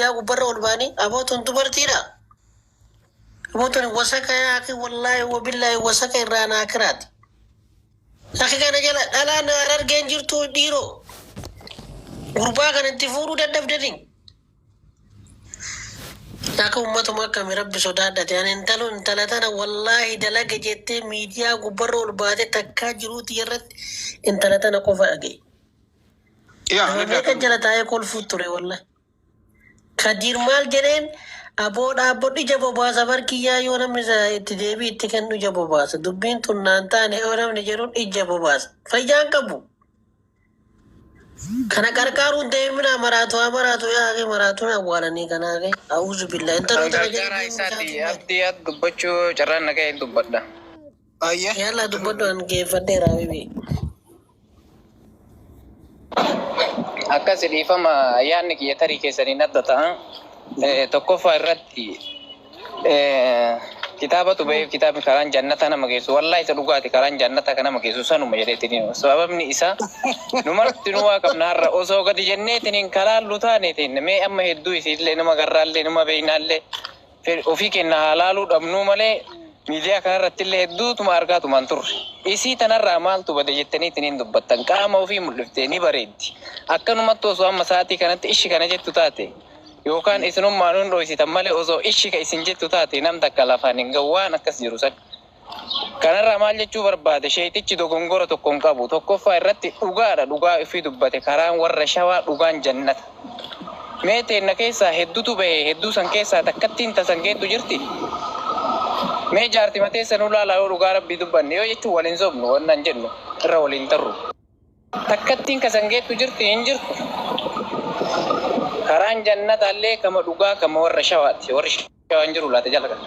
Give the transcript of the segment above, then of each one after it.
Gubbarra ol ba'anii aboo tun dubartiidha. Aboo tun wasaka yaaqi, wallaahi wabillaahi, wasaka irraa naakiraati. Akki kana jala dhalaan Harargeen jirtu dhiiroo. Gurbaa kana itti fuudhuu dadhabdanii. Akka ummatuma akkami, Rabbi sodaadhate. Ani intalo intala tana wallaahi dalaga jettee miidiyaa gubbarra ol baate takkaa jiruuti irratti intala tana qofa dhagaye. Yaa Nama meeqa jala taa'ee kolfuu ture wallahi. Kadiir maal jedheen? Aboo dhaabbadhu, ija bobaasa barkiyyaa, yoo namni isa itti deebii itti kennu ija bobaasa. Dubbiin tun naan taane yoo namni jedhuun ija bobaasa. Fayyaan qabu. Kana qarqaaruun deeminaa maraatu haa maraatu, yaa maraatuun awwaalanii kanaaf a'uuzu billaa intaloo tana jala Gargaaraa deemuu isaati isaatu maali? Abdii ati dubbachuu carraan na ga'e dubbadha. Ayyee. Yalla dubbadhu, an geeffadheera habibi. Akkas dhiifama, yaadni kiyya tarii keessaniin adda ta'a. Tokkoffaa irratti kitaabatu ba'eef, kitaabni karaan jannata nama geessu, wallahi isa dhugaati, karaan jannata kan nama geessu sanuma jedheetiin. Sababni isaa nu marti nu waa qabna. Har'a osoo gadi jenneetiin kalaallu taaneetiin mee amma hedduu isiillee numa garraallee numa beeynaallee ofii kenna haa laaluu dhabnuu malee miidiyaa kanarratti illee hedduutuma argaatumaan turre. Isii tanarraa maaltu bade jettaniitiin hin dubbattan? Qaama ofii mul'iftee ni bareeddi. Akkanumatti osoo amma sa'aatii kanatti ishi kana jettu taate, yookaan isinummaan hun dhoysitan malee, osoo ishi ka isin jettu taate nam takka lafaan hin gahu waan akkas jiru san. Kanarraa maal jechuu barbaade? Sheetichi dogongora tokko hin qabu. Tokkoffaa irratti dhugaadha, dhugaa ofii dubbate, karaan warra Shawaa dhugaan jannata. Mee teenna keessaa hedduutu bahe, hedduu san keessaa takkattiin tasan geettu jirti. Mee jaarti mateessa nu laalaa, yoo dhugaa Rabbii dubbanne, yoo jechuun waliin sobnu wannan jennu irra waliin tarru. Takkattiin kasan geettu jirti? Hin jirtu. Karaan jannataallee kama dhugaa kama warra Shawaati. Warri Shawaa hin jiru laata jala kana?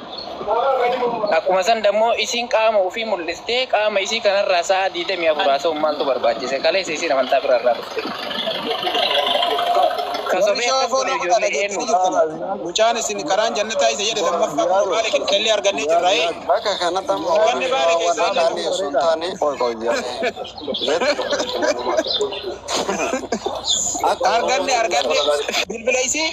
Akkuma san dammoo isiin qaama ofii mul'istee, qaama isii kanarraa sa'a 24 haasa'uun maaltu barbaachise? Kaleessa isiin amantaa biraa irraa dhufte. Ka Warri sobee Shawaa akkas godhe follow godhaa ijoollee eenyu? dhageessanii jirtani. Mucaan isin karaan jannataa isa jedhe lammaffaa kun Baale keessallee argannee jirra. Ee. Bakka kanatti amma Wanni warri Baale Shawaa waan keessallee taane osoo hin taane Qoy qoy jaa. Akka arganne arganne bilbila isii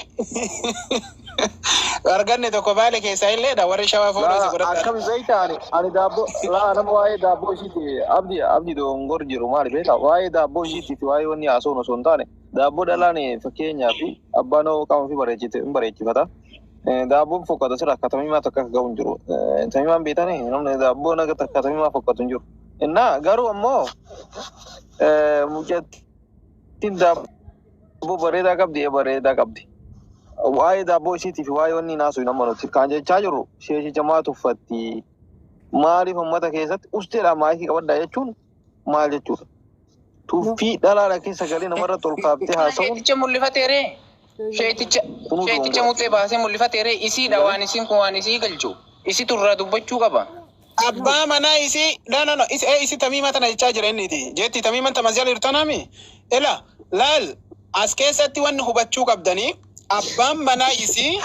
arganne tokko Baale keessaa illeedha, warri Shawaa follow isa Laa godhadhaa. akkami beektaa? Ani daabboo laa nama waa'ee daabboo ishiiti Abdi dogongor jiru maali beektaa? Waa'ee daabboo ishiiti fi waa'ee wanni haasa'uun osoo hin taane, daabboo dhalaan fakkeenyaa fi abbaan hoo qaama ofii bareechite hin bareechifata. Daabboon fokkatu asirra akka tamimaa takka akka gahu hin jiru. Tamimaan beektanii, namni daabboo naga takka tamimaa fokkatu hin jiru. Innaa garuu ammoo mucattiin daabboo bareedaa qabdi, bareedaa qabdi. Waa'ee daabboo isiitii fi waa'ee wanni naasu hin ammanuti. Kan jechaa jirru sheeshicha maa tuffatti? Maaliif uummata keessatti usteedhaan maayikii qabadhaa jechuun maal jechuudha? Tuffii dhalaadha keessa galee namarratti ol kaaftee haasa'uun Sheeticha mul'ifateeree? Sheeticha kunuu sheeticha dogongora. Muxxee baasee mul'ifateeree? Isiidha waan isiin kun waan isii galchu. Isitu irraa dubbachuu qaba. Abbaa manaa isii, no, no, no, isi isi tamiima tana jechaa jira inniti. Jetti tamiiman tamas jala jirtu tanaami. Ila laal, as keessatti wanni hubachuu qabdanii abbaan manaa isii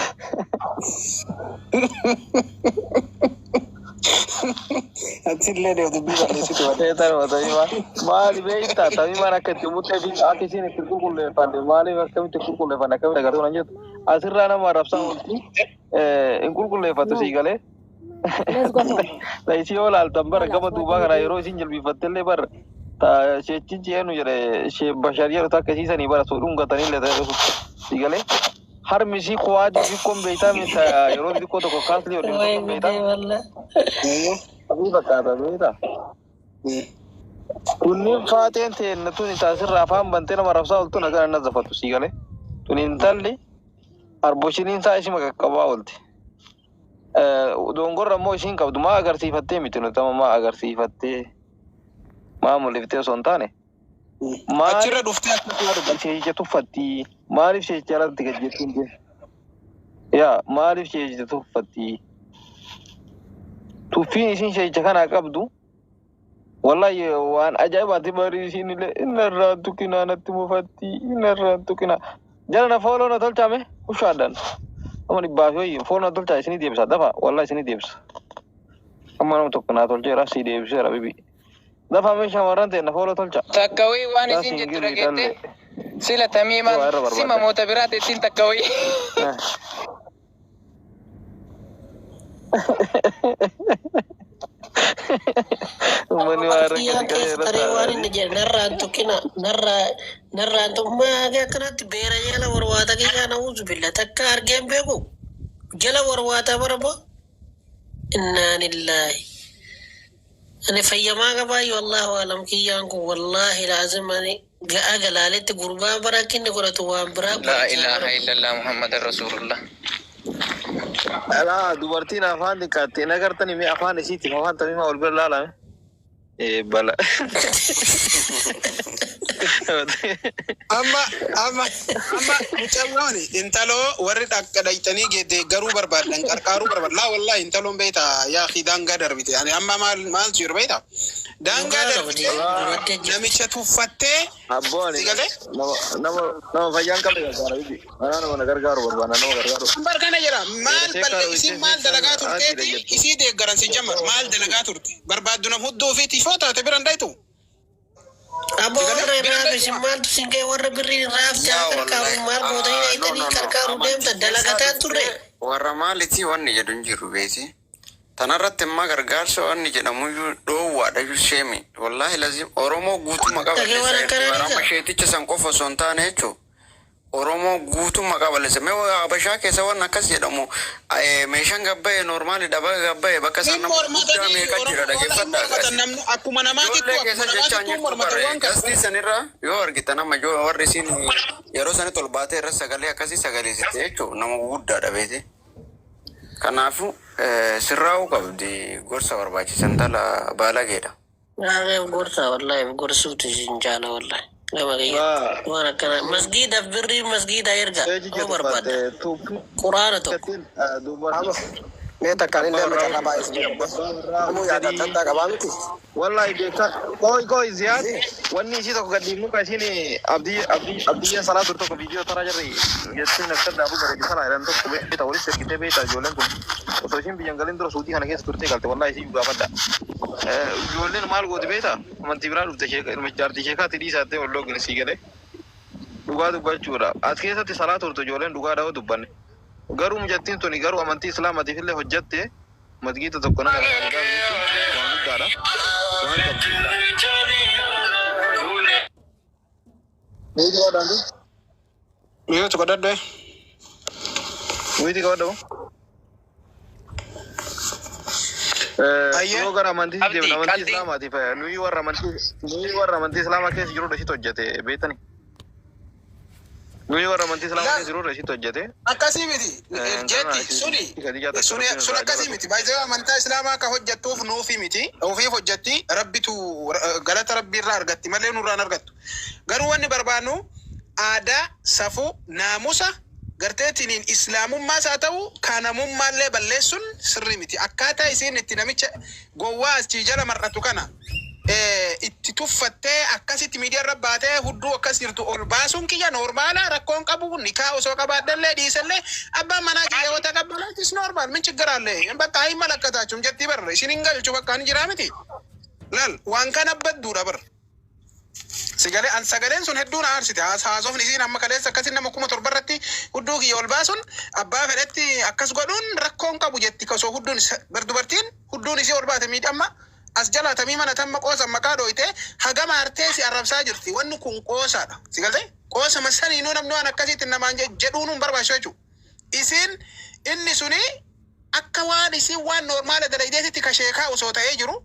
atillee deemtu dubbii balleessitu wal. Seetanuma tamiimaa. Maali beektaa, tamiimaan akka itti muxxee fi akka isiin itti qulqulleeffanne, maaliif akkamitti qulqulleeffanne, akkamitti agartuu nan jettu, asirraa nama arrabsaa oolti hin qulqulleeffattu sii galee. Let's go home. Isii yoo laaltan bara gama Khalas, duubaa what kana do you yeroo isin jilbiiffattellee bara sheechichi eenyu jedhe, shee Bashar jedhu takka isiisanii bara soo dhungatanii illee ta'e dhufu si galee, harmi isii kuwaa xixiqqoon beektaa mita, yeroo xixiqqoo tokko kaasli hodhinu Way tokko beektaa gudee wallah. Abii fakkaata beektaa. Kunniin faaxeen teenna tuni taasirraa afaan bantee nama rabsaa ooltu nagaa na zafatu si galee. Tuni intalli arboshiniin isaa isima qaqqabaa oolti. Dongorra immoo isiin qabdu maa agarsiifattee miti, nuti amma maa agarsiifattee maa mul'iftee osoo hin taane, maaliif Achirra dhuftee akkasuma dubbatti. Sheehicha tuffatti? Maaliif sheehicha alatti gad jettiin yaa? Maaliif sheehicha tuffatti? Tuffiin isiin sheehicha kanaa qabdu wallahi waan ajaa'ibaati. Barii isiin illee inni irraan tuqinaa natti mufatti, inni irraan tuqinaa. Jala na follow na tolchaame hushaadhaan nama dhibbaa fi wayii follow na tolchaa, isinii deebisa dafa, wallahi isinii deebisa. Amma nama tokko naa tolcheera, sii deebiseera bibi, dafa mee shamarran ta'e na follow tolcha. Takka wayii waan Yaa isiin jettu single dhageette. dhalle. Sila Waa irra tamiimaan barbaadda. sima moota biraati ittiin takka wayii. Uummanni waa irra Kiyyaan gadi galee keessa irra taree waan taa'aa. inni jedhe narraan tuqina narraa narraan tuq maagee akkanatti beera jala warwaata kiyyaa na uzu billa takka argeen beeku jala warwaata bara boo innaa lillaahi ani fayyamaa qabaayu allahu alam kiyyaan kun wallaahi laazim ani ga'a galaaletti gurbaa bara akkinni godhatu waan biraa Laa godhachaa ilaaha bara illallah Muhammadan Rasulullah. Alaa dubartiin afaan xiqqaatte hin agartanii mee afaan isiitiif afaan tamiimaa wal bira laalame. Bala. Amma amma amma mucayyoon intaloo warri dhaqxanii deeggaruu barbaadan qarqaaruu barbaadan laa wallaahi intaloon beekta yaa fi daangaa darbite ani amma maal maaltu jiru beekta daangaa dhugaa qabdi darbite dubartii ajjeefte. Namicha tuffattee Abboo ani si galee nama nama nama fayyaan qabne gargaara bibi. Anaa nama na gargaaru barbaada nama gargaaru. Bar kana jira maal Seera balle sheekaa isin maal dalagaa adiidha turteeti jettu. Isii deeggaran si jammar maal dalagaa turte barbaaddu nam hudduu fi tifoo taate biran dhayitu Aboo si galee warra biran irraa dhayitu isin maaltu sin ga'e warra birriin irraa hafte Yaa haa qarqaaru wallahi maal gootanii no dhayitanii no no qarqaaru amantii deemtan keessaa dalagataan turre. dhuftee warra maalitii wanni jedhu hin jiru beeti. Tanarratti immoo gargaarsa wanni jedhamuyyuu dhoowwaadha iyyuu sheemi. Wallaahi lazim Oromoo guutuma Dhagee qaballeessa waan jirti. akkanaa Bara amma dhiisa. sheeticha san qofa osoo hin taane jechuun Oromoo guutuma qaballeessa. Mee Habashaa keessa waan akkas jedhamu meeshaan gabbaa'e normaali daba gabbaa'e bakka san Hin nama guddaa mormatanii meeqa jira Oromoo hin dhaggeeffadhaa mormatan gaasi. namni akkuma namaatittu Ijoollee akkuma keessa jechaan namaatittu jirtu mormatan bare waan kana. gastii sanirra yoo argitan amma warri isiin yeroo sanitti ol baatee irra sagalee akkasii sagaleessite jechuun nama guguddaadha beete. Kanaafuu sirraa'uu qabdi gorsa barbaachisan tala baalageedha. Naaf gorsa wallaahi gorsuutu isin jaala wallaahi. Gama kiyya Waa waan akkana masgiidaaf birrii masgiida erga eeji yoo jedhu barbaadda baatte tuuppii quraana tokko. kattiin dubartii Abo, mee takkaan abbaa illee warraa maqaa baay'ee abbaa warraa namuu yaada adda sadii addaa qabaa miti. Wallahi beektaa qoy qoy Ziyaad wanni isii tokko gad dhiifnu ka isiin abdii abdii abdiyyeen salaa ture tokko viidiyoo taraa jarri jettiin akka daabuu bareedu salaa jedhan tokko beekta walitti ergitee beekta ijoolleen kun osoo isiin biyyan galin dura suutii kana keessa turtee galte wallahi isii gaafadha. Ijoolleen maal gooti beekta amantii biraa dhufte sheeka ilma jaartii sheekaatti dhiisaattee wal loogin sii galee dhugaa dubbachuudha. As keessatti salaa turte ijoolleen dhugaa dhawoo dubbanne. Garuu mucattiin tuni garuu amantii islaamaatiif illee hojjatte masgiida tokko nama lama gargaaru jechuun waan guddaadha. Waan qabdu. Muyti qabadhaantu? Yoo tokko dadhee. Muyti qabadhamu? Ayyee. Yoo gara amantii Abdii deemna amantii qalbii islaamaatiif nuyi warra amantii islaamaa keessa jirudha isitti hojjete beektani. Nuyi warra amantii islaamaa Laal keessa jirudha isitti hojjete. Akkasii miti Intala jetti suni Khadijaa takka suni rabbiin sun irraa akkasii jaalatu. miti baay'ee amantaa islaamaa akka hojjettuuf nuufi miti ofiif hojjetti rabbitu galata rabbii irraa argatti malee nurraan argattu garuu wanni barbaannu aadaa safuu naamusa garteetiniin islaamummaas haa ta'u kanamummaallee balleessuun sirrii miti akkaataa isiin itti namicha gowwaa achii jala mar'atu kana itti tuffattee akkasitti miidiyaa irra baatee hudduu akkas jirtu ol baasuun kiyya normal rakkoon qabu nikaa osoo qabaadhallee dhiisallee abbaan manaa kiyya yoo taqabbalaatis normal min chiggaraallee bakka hin malakkataachum jettii barra isin hin galchu bakka hin jiraa miti laal waan kana badduudha bar sigalee an sagaleen sun hedduun aarsite haasofni isiin amma kaleessa akkasin nama 7,000 irratti hudduu kiyya ol baasuun abbaa fedhetti akkas godhuun rakkoon qabu jetti osoo hudduun bar dubartiin hudduun isii ol baate miidhamma as jalaa tamii mana tamma qoosan maqaa dhooyte hagam aartee si arrabsaa jirti wanni kun qoosaadha si galte qoosa masaniinuu namni waan akkasiitti namaan jedhuun hin barbaachisu jechuudha isiin inni suni akka waan isiin waan normal dalaydeetitti kasheekaa osoo ta'ee jiru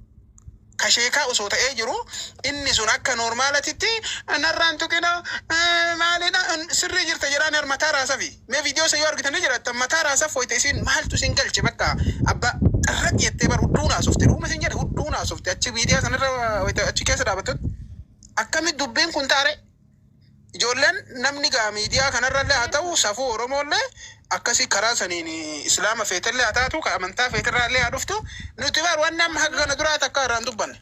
kasheekaa osoo ta'ee jiru inni sun akka normalatitti narraan tuqina maalidha sirrii jirta jedhaan mataa raasafi mee viidiyoo isa yoo argitanii jiraattan mataa raasaf hoyte isiin maaltu isin galche bakka abbaa xarraq jettee bar hudduu naasofte dhuguma isin jedhe hudduu naasofte achi viidiyoo sanarra hoyte achi keessa dhaabattutti akkamitti dubbiin kun taare ijoolleen namni gaa miidiyaa kanarrallee haa ta'u safuu Oromoollee akkasii karaa saniin islaama feetellee haa taatu ka amantaa feeterraallee haa dhuftu nuti bar wanni amma haga kana duraa takka irraan dubbanne.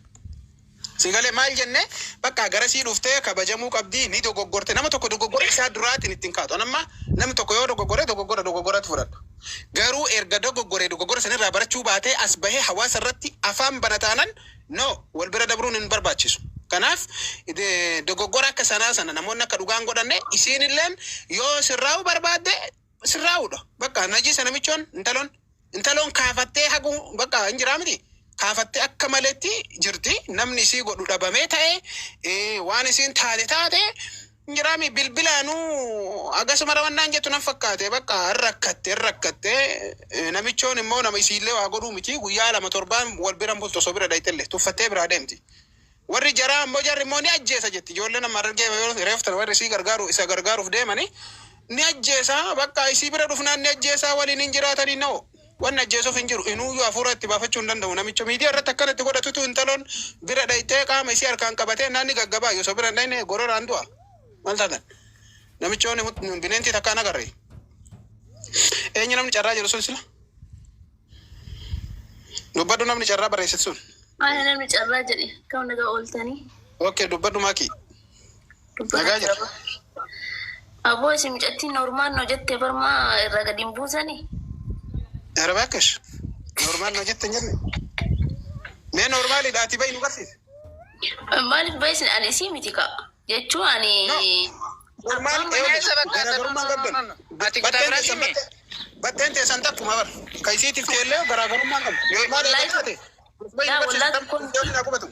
Sigalee maal jenne bakka garasii dhuftee kabajamuu qabdii ni dogoggorte nama tokko dogoggora isaa duraatiin ittiin kaatu. Anamma namni tokko yoo dogoggore dogoggora dogoggoratu fudhadha. Garuu erga dogoggore dogoggora sanirraa barachuu baatee as bahee hawaasa irratti afaan bana taanan no wal bira dabruun hin barbaachisu. Kanaaf Kanaaf dogoggora akka sanaa sana namoonni akka dhugaan godhanne isiin illeen yoo sirraa'uu barbaadde sirraa'uudha. Bakka najisa namichoon intaloon intaloon kaafattee hagu bakka hin jiraa miti. Kaafattee akka maletti jirti, namni isii godhu dhabamee ta'e, waan isiin taate taate hin jiraami. Bilbilaanuu akkasuma rawannaan jettu nan fakkaate. Bakka hin rakkatte, hin rakkatte. Namichoon immoo nama isiillee waa godhuu miti. Guyyaa lama torbaan wal biran bultu, osoo bira dhayxelle tuffattee biraa deemti. Warri jaraa ammoo jarri immoo ni ajjeesa jetti. Ijoolleen amma argee yoo reeftan warri isii gargaaru isa gargaaruuf deemani ni ajjeesa. Bakka isii bira dhufnaan ni ajjeesa, waliin hin jiraatanii na'o. Wanni ajjeesuuf hin jiru. Inuuyyuu hafuura itti baafachuu hin danda'u. Namicha miidiyaa irratti akkanatti godhatutu intaloon bira dhayxee qaama isii harkaan qabatee naanni gaggabaa osoo bira hin dhayne gororaan du'a. Maal taatan? Namichoonni bineentii takkaan agarre. Eenyu namni carraa jiru sun sila? Dubbadhu, namni carraa barreessitu sun. Maali namni carraa jedhe? Kam, nagaa ooltanii? Okay, dubbadhu, Maakii. Nagaa jira. Aboo, isin mucattiin normal no jette barmaa irraa gadi hin buusanii? ኧረ እባክሽ normal ነው jette hin jenne. Mee normaalidha, ati bahi nu barsiisi. Maaliif bahisin? Ani isii miti ka jechuun ani. Normal garaagarummaan qabdan. Ati kutaa Batteen biraati teessan himi? Batteen teessan takkuma bar. Ka isiitiif keellee garaagarummaan qabdu. Normaal Wallahi taate. Bahi nu Yaa barsiisi. wallahi Tam qubatu.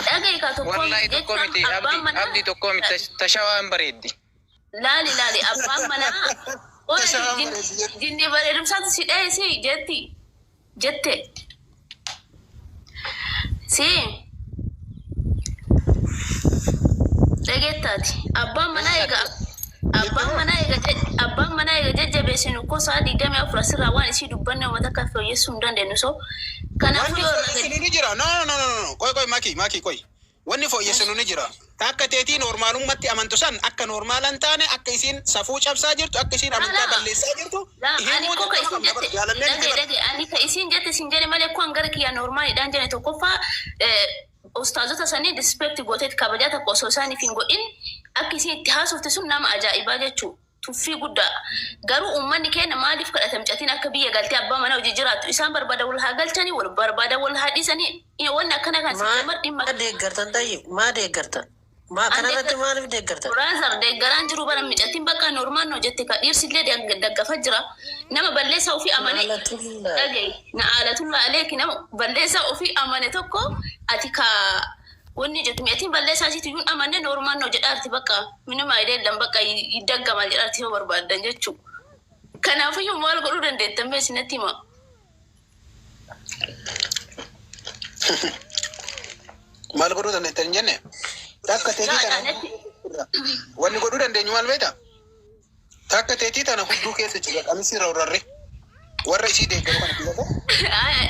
Dhaga'i ka tokko Wallahi tokko jechuun miti. Abbaan Abdi manaa. Abdi, tokko miti, tashawaan bareeddi. Laali laali, abbaan manaa. Ora Tashawaan bareeddi jetti. Jinni bareedumsaatu si dha'e si jetti jette. Si dhageettaati. Abbaan manaa eega jajjabeessinu koo sa'a 24 asirraa waan isii dubbanne uummata akka fooyyessuu hin dandeenyu, so kanaafuu Wanni yoo irra gadi fooyyessinu ni jira. No, no, no, no. Qoy, qoy, Maki, Maki, qoy. Wanni fooyyessinu ni jira. Akka teetii normaalummaatti amantu san akka normaala hin taane, akka isiin safuu cabsaa jirtu, akka isiin amantaa Alaa. balleessaa jirtu Laa, ani himuu ko ka dirqama isin qabna bara. jette Jaalannee miti dhage bara. Dhage, ani ka isin jette isin jedhe malee ko an gara kiyya normaalidhaan jedhe. Tokkoffaa, ustaazota sanii respect gooteet kabajaa tokko osoo isaaniif hin godhin akka isin itti haasofte sun nama ajaa'ibaa jechuu, tuffii guddaa. Garuu uummanni keenya maaliif kadhata? Mucatiin akka biyya galtee abbaa mana hojii jiraattu isaan barbaada, wal haa galchanii, wal barbaada, wal haa dhiisanii. Wanni akkana kan Maa dhimma deeggartan tayyib? Maa deeggartan? Maa kanarratti maaliif deeggartan? Brother, deeggaraan jiru bara. Mucattiin bakka normal no jette ka dhiirsillee daggafa jira. Nama balleessaa ofii amane Naalatullaa. dhagaye na aalatullaa aleeki. Nama balleessaa ofii amane tokko ati ka wanni jettu mi'atiin balleessaa isiitu iyyuu hin amanne. Normal no jedhaarti, bakka minima ideellan bakka daggama jedhaarti yoo barbaaddan jechuu. Kanaafiyyuu maal godhuu dandeettan mee isinatti hima. Maal godhuu dandeettan hin jenne. Takka teetii tana wanni godhuu dandeenyu maal beektaa? Takka teetii tana hudduu keessa jira qamisii irra urarre warra isii deeggaru kana filate.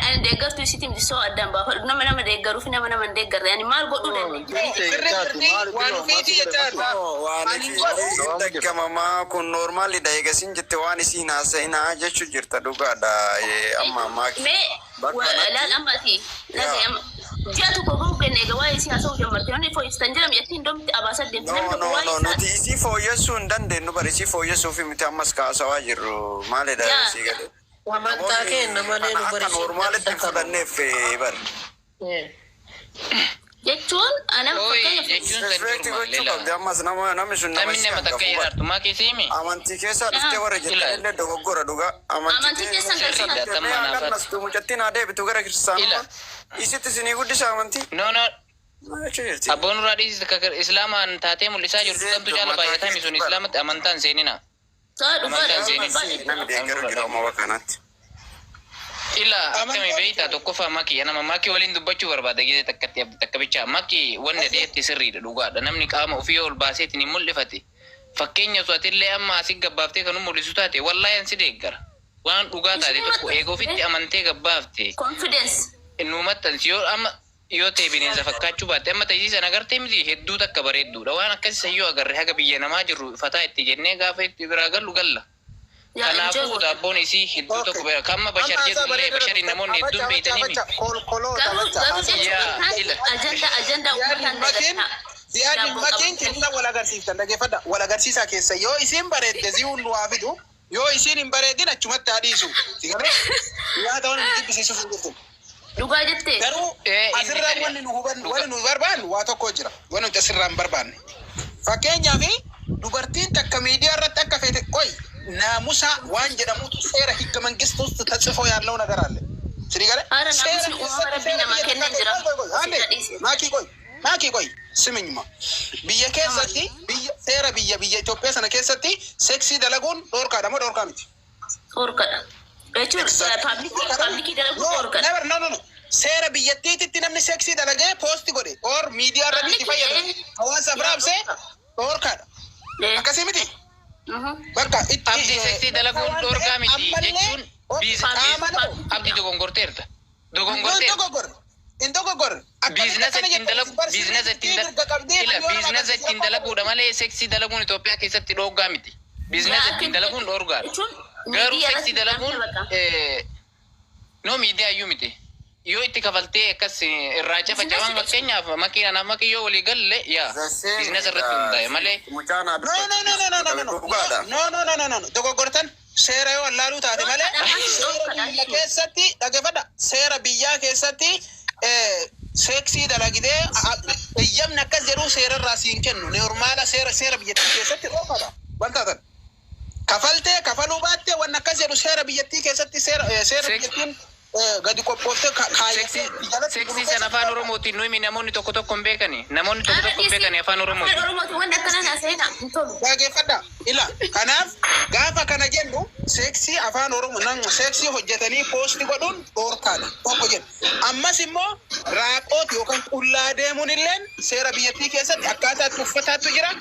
Ani deeggartuu isiitti miti, soo addaan baafadhu, nama nama deeggaruu fi nama nama hin deeggarre ani maal godhuu dandeenya? Sirri sirrii waan ofiitii jechaa jirta. Waan Ani hin godhu. daggamamaa kun normaalidha eegasiin jette, waan isiin haasa'inaa jechuu jirta, dhugaadha amma ammaa. Mee Bakka laal natti amma ati dhagaye, amma ji'a tokko gahuu kenne egaa waa'ee isii haasa'uu jammarti. Namni fooyyessitan jira, mi'attiin domti abaasa deemti. No, namni tokko no, waa'ee no, isaa nuti isii fooyyessuu hin dandeenyu bar, isii fooyyessuuf miti ammas kaasawaa jirru, maalidha Yaa. isii galee. Amantaa keenya malee nu Kana akka barsiisuu normaalitti hin fudhanneef bar. Jechuun ana Oi, fakkeenyaaf jechuun san Respect normal gochuu ila. qabdi ammas, nama namni sun nama Namni isii nama takka hangafu bar. jiraattu maa keessi himi? Amantii keessaa dhuftee warra Ila. jettan illee dogoggora dhugaa. Amantii keessan Sirriidha, galchina. tamma Mee naafat. nastu mucattiin haa deebitu gara Ila. kiristaanummaa. Isitti isinii guddisa amantii. No, no. Maal jechuu jirti? Abboon irraa dhiisiste ka islaamaan taatee mul'isaa jirtu kamtu caala baay'atami sun islaamatti amantaan seenina. Saa dhugaadha. Amantaan seenina. Namni deeggaru jira amma bakka kanatti. Ila akkami Amantaan beeytaa, tokkoffaa Maki nama Maki waliin dubbachuu barbaada gise takkatti, Abdi, takka bichaa. Maki, wanni adeetti sirriidha, dhugaadha. Namni qaama ofii ol baaseetiin hin mul'ifate. Fakkeenya osoo atillee amma asii gabbaaftee kan mul'isu taate, wallaahi an si deeggara. Waan dhugaa taate tokko eega ofitti amantee gabbaafte. Confidence. Nu maxxansi yoo amma yoo ta'e bineensa fakkaachuu baatte, amma ta'isiisan agartee miti, hedduu takka bareedduudha. Waan akkasii san yoo agarre, haga biyya namaa jirru fataa itti jennee gaafa itti biraa gallu galla. Yaa enjoy Kanaafuu godha. daabboon isii hedduu Okay. tokko beeka. Kamma bashar Amma haasaa jedhu illee bareedaa basharii namoonni hedduun beeytanii mi? Kolkoloota Garuu bacha garuu haasaa. jechuun Yaa kan ila. agenda Ziyaadin uummataan makiin dagataa. Ziyaadin Daabboo makiin qabatanii. keessa wal agarsiiftan, dhageeffadha. Wal agarsiisaa keessa yoo isiin bareedde zi'uun nu haa fidu, yoo isiin hin bareedin achumatti haa dhiisu. Si galee? Nyaata waan hin jibbisiisuuf hin jirtu. Dhugaa jettee. Garuu Inni asirraa ta'e. wanni nu hubannu, wanni nu barbaannu waa tokko jira. Wanni nuti asirraa hin barbaanne. Fakkeenyaaf, dubartiin takka miidiyaa irratti akka feete ቆይ naamusa waan jedhamutu seera ህገ መንግስት ውስጥ ተጽፎ ያለው ነገር አለ። ስኒ ገለ Haala naamusni uumama Rabbiin namaa kennee jira. አንዴ ማኪ ቆይ፣ ማኪ ቆይ፣ ስምኝማ፣ biyya keessatti, biyya seera biyya Itoophiyaa sana keessatti seksii dalaguun dhoorkaadha moo dhoorkaa miti? Dhoorkadha. Jechuun public dalaguu dhoorkadha. Never, no, no, no. Seera biyyattiititti namni seksii dalagee post godhe or miidiyaa irratti itti fayyadame hawaasa biraabsee dhoorkaadha. Akkasii miti? Bakka itti Abdi, seksii dalaguun dhoorkaa miti ammallee jechuun Abdi, dogongorteerta. Hin Dogongorteerta. dogoggorre. Hin dogoggorre. Business ittiin dalagu, business ittiin ila business ittiin dalaguudha malee seksii dalaguun Itoophiyaa keessatti dhoorgaa miti. Business ittiin dalaguun dhoorgaadha. Garuu seksii dalaguun no, miidiyaa iyyuu miti. Yoo itti kafaltee akkas irraa cafacaman, fakkeenyaaf makiinaan makiyyoo walii galle, yaa business irratti hundaa'e malee. Mucaan No, no, no, no, no, no, no, Dhugaadha. no, no, no, no, no, no, dogoggortan. Seera yoo wallaaluu taate malee, seera biyya keessatti, dhaggeeffadha, seera biyyaa keessatti seksii dalagidee eeyyamni akkas jedhu seerarraa siin kennu. Normal seera biyyattii keessatti dhoorkaadha wanta taatan. Kafaltee kafaluu baattee, wanni akkas jedhu seera biyyattii keessatti, seera biyyattiin gadi qophooftee kaayyatee Seksii sana afaan Oromootiin nuyi namoonni tokko tokko hin beekani. Namoonni tokko tokko hin beekani afaan Oromootiin. Afaan Oromootiin wanni akkanaa haasa'ina hin tolu. Dhaggeeffadha. Ila kanaaf gaafa kana jennu, seksii afaan Oromoo nan seksii hojjetanii post godhuun dhoorkaadha tokko jennu. Ammas immoo raaqoot yookaan qullaa deemuun illeen seera biyyattii keessatti akkaataa itti uffataatu jira.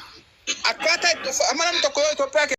Akkaataa itti amma namni tokko yoo Itoophiyaa